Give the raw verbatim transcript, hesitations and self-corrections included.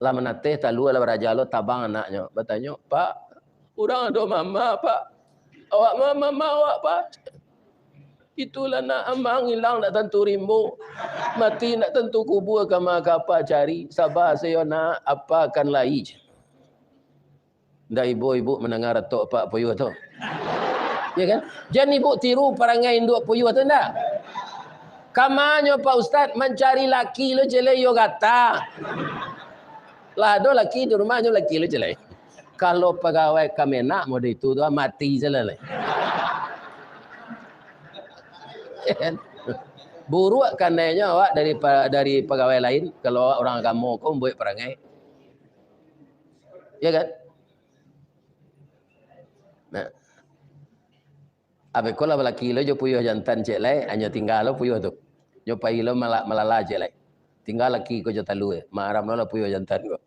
Lah manateh talua lah baraja lo, tabang anaknyo. Batanyo, "Pak, urang ado mama, Pak. Awak ma-, mama awak, Pak." "Itulah nak, amang ilang ndak tantu rimbo. Mati ndak tantu kubua, kama ka apa cari. Saba sajo nak, apa akan lai." Ndak ibo ibu mandanga ratok apak puyuah tu? Ya kan? Jan ibu tiru parangai induak puyuah tu ndak? Kamanyo Pak Ustaz, mancari laki lo ciek lai, iyo gata. Lah ado laki di rumahnyo, laki lo ciek lai. Kalau pagawai Kemenag model itu tu, mati sajo lah. Ya kan? Buruak kandainyo awak dari pa-, dari pagawai lain, kalau awak urang agamo ko mambuek parangai. Ya kan? Nah. Abih ko lah balaki lo jo puyuah jantan ciek lai, hanyo tingga lo puyuah tu. Nyo pai lo mala-, malala ciek lai. Tingga laki ko jo talua, maharam lo lah puyuah jantan ko.